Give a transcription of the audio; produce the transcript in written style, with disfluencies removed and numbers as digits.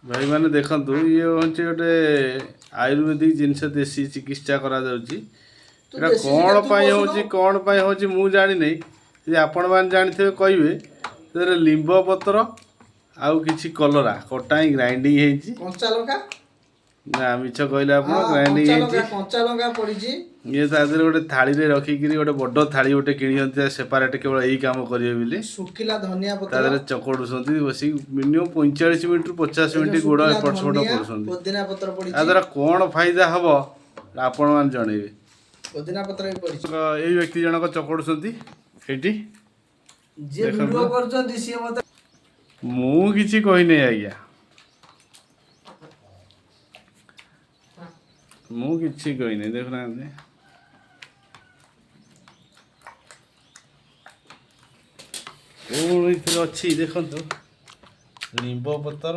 ଭାଇମାନେ ଦେଖନ୍ତୁ, ଇଏ ହେଉଛି ଗୋଟେ ଆୟୁର୍ବେଦିକ ଜିନିଷ, ଦେଶୀ ଚିକିତ୍ସା କରାଯାଉଛି। ତୁ ଏଇଟା ଦେଶୀ କ'ଣ ଚିକିତ୍ସା ତୁ ପାଇଁ ବସୁନୁ। ହେଉଛି, କ'ଣ ପାଇଁ ହେଉଛି ମୁଁ ଜାଣିନି, ଯଦି ଆପଣମାନେ ଜାଣିଥିବେ କହିବେ। ସେଥିରେ ଲିମ୍ବ ପତ୍ର ଆଉ କିଛି କଲରା କଟା ହେଇ ଗ୍ରାଇଣ୍ଡିଙ୍ଗ ହେଇଛି। କଞ୍ଚା ଲଙ୍କା। ନା, ମିଛ କହିଲେ ଆପଣ। ହଁ, ଗ୍ରାଇଣ୍ଡିଙ୍ଗ କଞ୍ଚା ହେଇଛି। ଲଙ୍କା, କଞ୍ଚା ଲଙ୍କା ପଡିଛି। ଇଏ ତା ଦେହରେ ଗୋଟେ ଥାଳିରେ ରଖିକିରି, ଗୋଟେ ବଡ଼ ଥାଳି ଗୋଟେ କିଣିଛନ୍ତି ସେପାରେଟ୍ କେବଳ ଏଇ କାମ କରିବେ ବୋଲି। ଶୁଖିଲା ଧନିଆ ତା ପତ୍ର। ଦେହରେ ଚକଡୁଛନ୍ତି ବସିକି ମିନିମମ୍ 45 ମିନିଟରୁ 50 ଏ ଯୋଉ ମିନିଟ୍ ଗୋଡ଼ ଶୁଖିଲା ଏପଟ ସେପଟ ଧନିଆ, କରୁଛନ୍ତି। ପୁଦିନା ପତ୍ର ତା ପଡିଛି। ଦ୍ୱାରା କ'ଣ ଫାଇଦା ହବ ଆପଣମାନେ ଜଣେଇବେ। ପୁଦିନା ପତ୍ର ବି ପଡିଛି। ଏଇ ବ୍ୟକ୍ତି ଜଣକ ଚକଡୁଛନ୍ତି ଏଇଠି। ଯିଏ ଦେଖନ୍ତୁ। ଭିଡିଓ କରୁଛନ୍ତି ସିଏ ମତେ ମୁଁ କିଛି କହିନି ଆଜ୍ଞା, ମୁଁ କିଛି କହିନି। ଦେଖୁନାହାନ୍ତି କ'ଣ ଏଥିରେ ଅଛି, ଦେଖନ୍ତୁ। ଲିମ୍ବ ପତ୍ର,